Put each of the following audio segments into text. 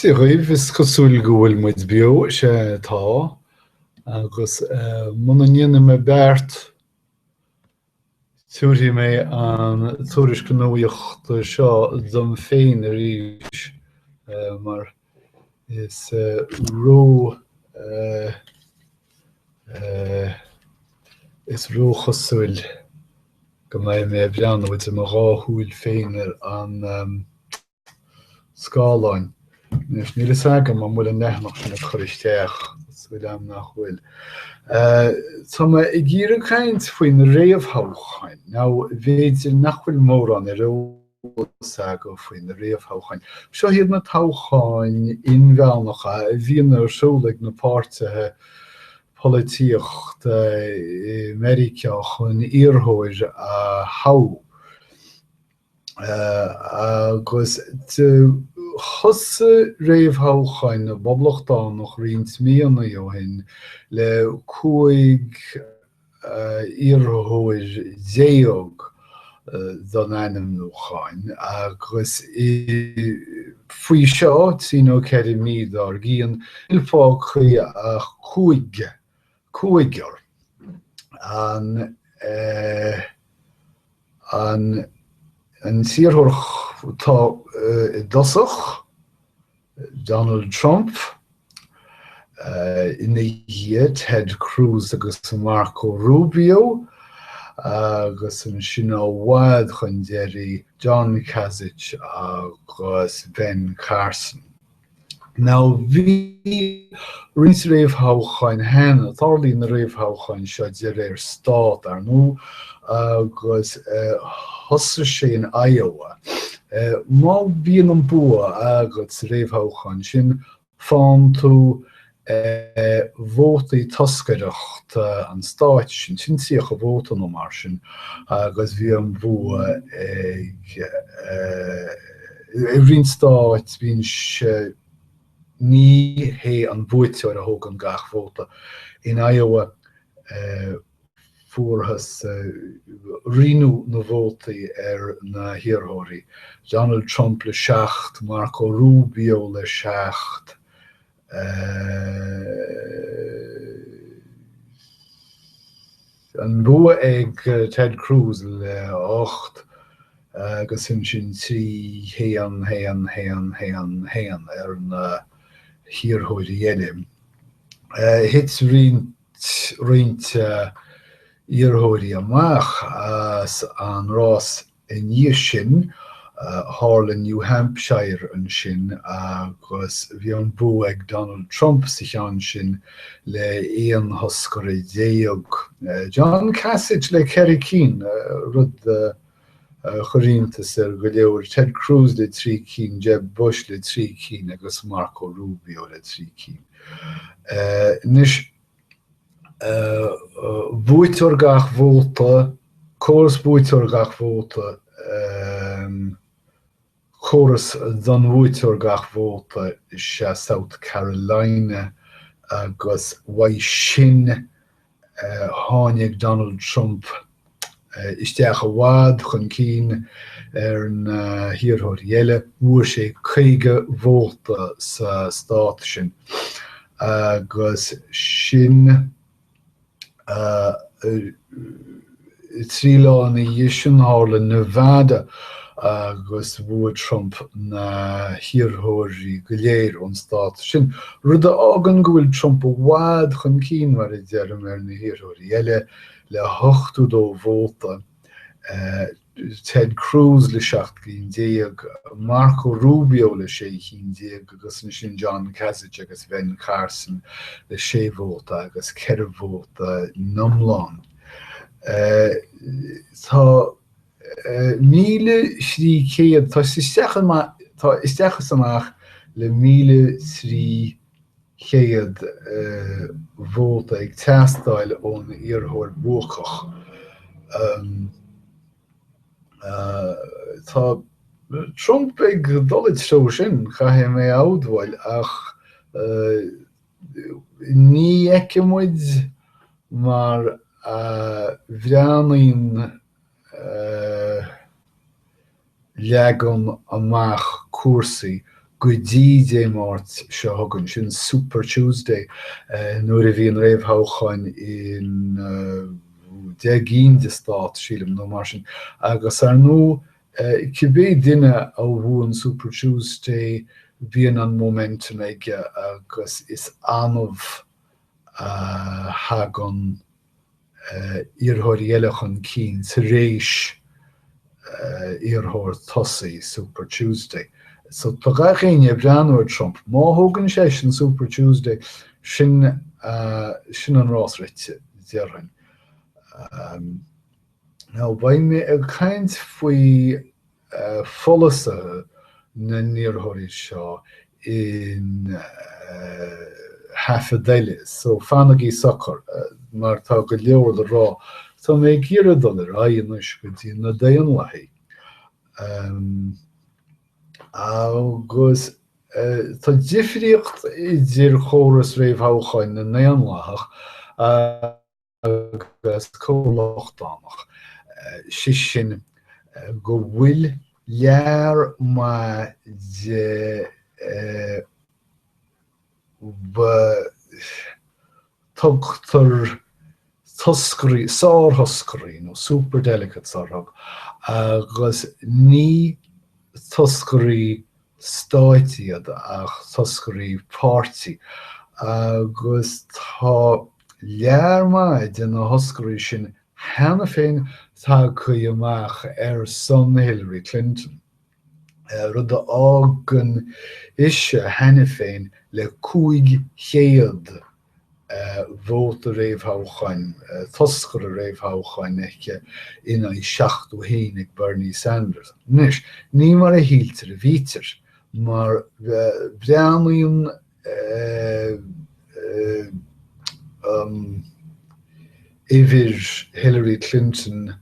Dia dhaoibh, is cosúil go bhfuil muid beo, sea tá, agus muna ndéanfaidh mé beart, tabharfaidh mé an tuairisc nuachta seo dom féin arís, mar is ró, is róchosúil go mbeidh mé ag breathnú idir mo dhá shúil féin ar an scáileáin. Anois, níl fhios agam an bhfuil an leathanach sin ag cur isteach, tá súil agam nach bhfuil. Tá mé ag iarraidh caint faoi na réamhthoghcháin. Now, b'fhéidir nach bhfuil mórán ar eolas agaibh faoi na réamhthoghcháin. Seo iad na toghcháin inmheánacha a bhíonn ar siúl ag na páirtithe polaitíochta i Meiriceá chun iarrthóir a thoghadh. Agus thosaigh réamhthoghcháin na bPoblachtánach roinnt míonna ó shin le 15 iarrthóir don ainmniúchán agus faoi seo, trí nó 4 mí dár gcionn, níl fágtha ach cúigear. An. An t-iarrthóir atá i dtosach, Donald Trump, ina dhiaidh Ted Cruz agus Marco Rubio, agus ansin i bhfad chun deiridh John Kasich agus Ben Carson. Now bhí roinnt réamhthoghcháin cheana, tarlaíonn na réamhthoghcháin seo de réir stát, ar ndóigh, agus thosaigh sé in Iowa. Má bhíonn an bua agat sa réamhthoghchán sin, faigheann tú vótaí toscaireachta an stáit sin, sin 30 vóta nó mar sin, agus bhí an bua ag, i roinnt stát bíonn sé, ní hé an buaiteoir a thógann gach vóta. In Iowa fuarthas, roinneadh na vótaí ar na hiarrthóirí, Donald Trump le 7, Marco Rubio le 7, An bua ag Ted Cruz le 8 agus ansin 3, 1, 1, 1, 1, 1 ar na hiarrthóirí eile. Thit roinnt roinnt iarrthóirí amach as an rás I ndiaidh sin, tharla New Hampshire ansin agus bhí an bua ag Donald Trump sa cheann sin le 11 thoscaire. John Kasich le 4 cinn, rud a chuir iontas ar go leor, Ted Cruz le 3 cinn, Jeb Bush le 3 cinn agus Marco Rubio le 3 cinn. Anois. Buaiteoir gach vóta, córas buaiteoir gach vóta, córas don bhuaiteoir gach vóta is ea South Carolina agus uaidh sin tháinig Donald Trump isteach i bhfad chun cinn ar na hiarrthóirí eile. Bhuaigh sé 50 vóta sa stát sin agus sin 3 lá ina dhiaidh sin tharla Nevada agus bhuaigh Trump na hiarrthóirí go léir ón stát sin, rud a fhágann go bhfuil Trump i bhfad chun cinn, mar a deirim, ar na hiarrthóirí eile. le 82 vóta, Ted Cruz le 17 cinn, Marco Rubio le 16 chinn agus ansin John Kasich agus Ben Carson le 6 vóta agus 4 vóta in iomlán. Tá 1,300, tá isteach, tá isteach is amach le 1,300 vóta ag teastáil ón iarrthóir buacach. Tá Trump ag dul i dtreo sin, caithfidh mé a admháil, ach ní fheicfidh muid mar a bhreathnaíonn leagan amach cúrsaí. go dtí Dé Máirt seo chugainn, sin Super Tuesday, nuair a bhíonn réamhthoghcháin in 10 gcinn de stát, sílim, nó mar sin. Agus ar ndóigh, cibé duine a bhuann Super Tuesday, bíonn an momentum aige agus is annamh a thagann iarrthóirí eile chun cinn tar éis iarrthóir tosaigh Super Tuesday. So tá gach éinne ag breathnú ar Trump. Má thógann seisean Super Tuesday, sin sin an rás rite, déarfainn. Now beidh mé ag caint faoi pholasaithe na n-iarrthóirí seo in thaifead eile, so fanaigí socair mar tá go leor le rá. Tá mé ag iarraidh dul ar aghaidh anois go dtí na Daonlathaigh. Agus tá difríocht idir chóras réamhthoghcháin na nDaonlathach agus Poblachtánach, sé sin go bhfuil lear maith de tugtar toscairí, sárthoscairí nó superdelegates orthu agus ní toscairí stáit iad ach toscairí páirtí agus tá lear maith de na thoscairí sin cheana féin tagtha amach ar son Hillary Clinton, rud a fhágann ise cheana féin le 500 vóta réamhthoghcháin, toscaire réamhthoghcháin aici in aghaidh 71 ag Bernie Sanders. Anois, ní mar a shíltear a bhítear, mar breathnaíonn uimhir Hillary Clinton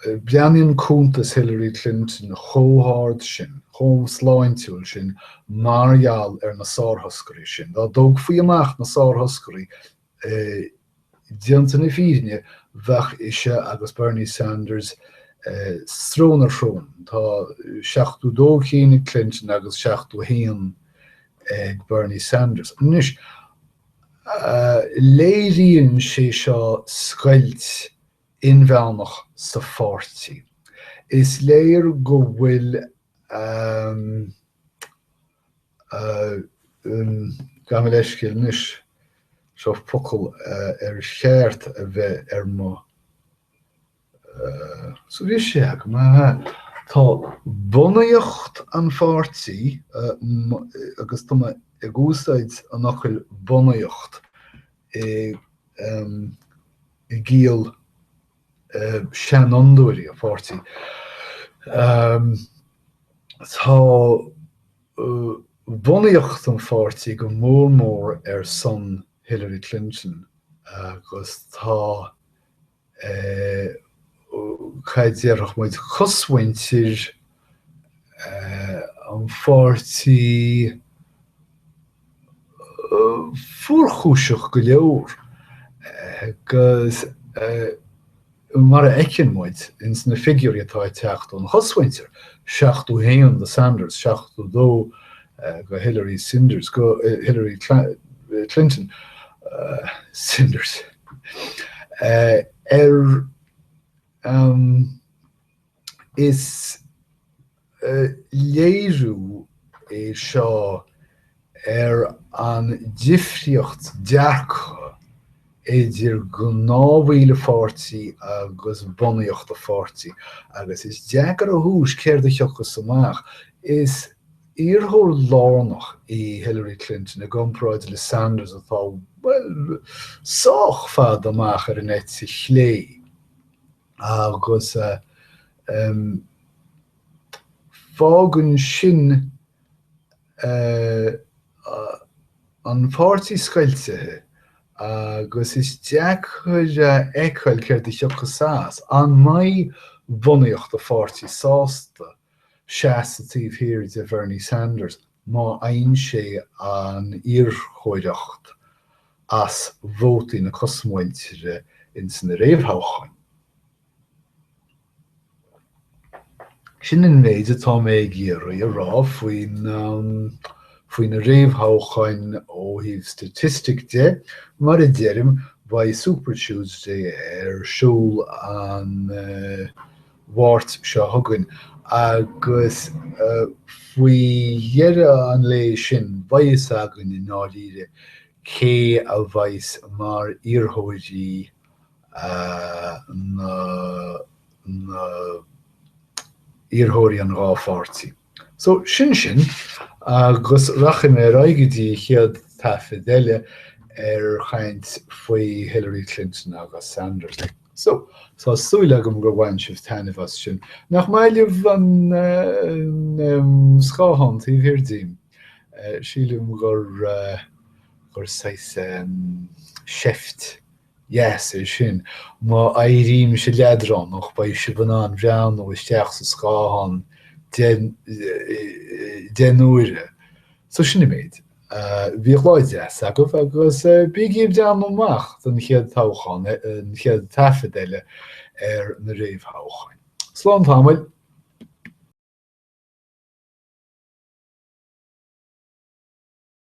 Breathnaíonn cuntas Hillary Clinton chomh hard sin, chomh sláintiúil sin mar gheall ar na sárthoscairí sin. Dá dtógfaí amach na sárthoscairí, déanta na fírinne, bheadh ise agus Bernie Sanders srón ar shrón. Tá 72 cinn ag Clinton agus 71 ag Bernie Sanders. Anois, léiríonn sé seo scoilt inmheánach sa pháirtí. Is léir go bhfuil gabh mo leithscéal anois, seo focal ar cheart a bheith ar mo, so bhí sé agam, tá bunaíocht an pháirtí, agus tá mé ag úsáid an fhocail bunaíocht i i gciall seanfhondúirí an pháirtí. Tá bunaíocht an pháirtí go mór mór ar son Hillary Clinton agus tá, cad déarfadh muid, cosmhuintir an pháirtí fuarchúiseach go leor agus mar a fheiceann muid ins na figiúirí atá ag teacht ón chosmhuintir, 71 do Sanders, 72 go Hillary Sinders, go Hillary Clinton, Sinders, ar Is léiriú é seo ar an difríocht dearctha idir gnáthbhaill an pháirtí agus bunaíocht an pháirtí, agus is deacair a thomhas céard a thiocfas amach. Is iarrthóir lárnach í Hillary Clinton i gcomparáid le Sanders atá, bhuel, sách fada amach ar an eite chlé. Agus fágann sin an páirtí scoiltithe agus is deacair a fheiceáil céard a thiocfas as. An mbeidh bunaíocht an pháirtí sásta seasamh taobh thiar de Bhernie Sanders? má fhaigheann sé an iarrthóireacht as vótaí na cosmhuintire ins na réamhthoghcháin. Sin an méid atá mé ag iarraidh a rá faoin faoi na réamhthoghcháin ó thaobh staitistic de. Mar a deirim, beidh Super Tuesday ar siúl an Mháirt seo chugainn agus faoi dheireadh an lae sin beidh fhios againn i ndáiríre cé a bheas mar iarrthóirí na na iarrthóirí an dhá pháirtí. So, sin sin, agus rachaidh mé ar aghaidh go dtí an chéad taifead eile ar chaint faoi Hillary Clinton agus Sanders. So, tá súil agam gur bhain sibh taitneamh as sin. Nach maith libh an scáthán taobh thiar díom? Sílim gur gur saghas seift dheas é sin. Má éirímse leadránach, beidh sibh in ann breathnú isteach sa scáthán deich n-uaire. So sin an méid. Bíodh lá deas agaibh agus bígí ag breathnú amach don chéad toghchán, an chéad taifead eile ar na réamhthoghcháin. Slán tamaill!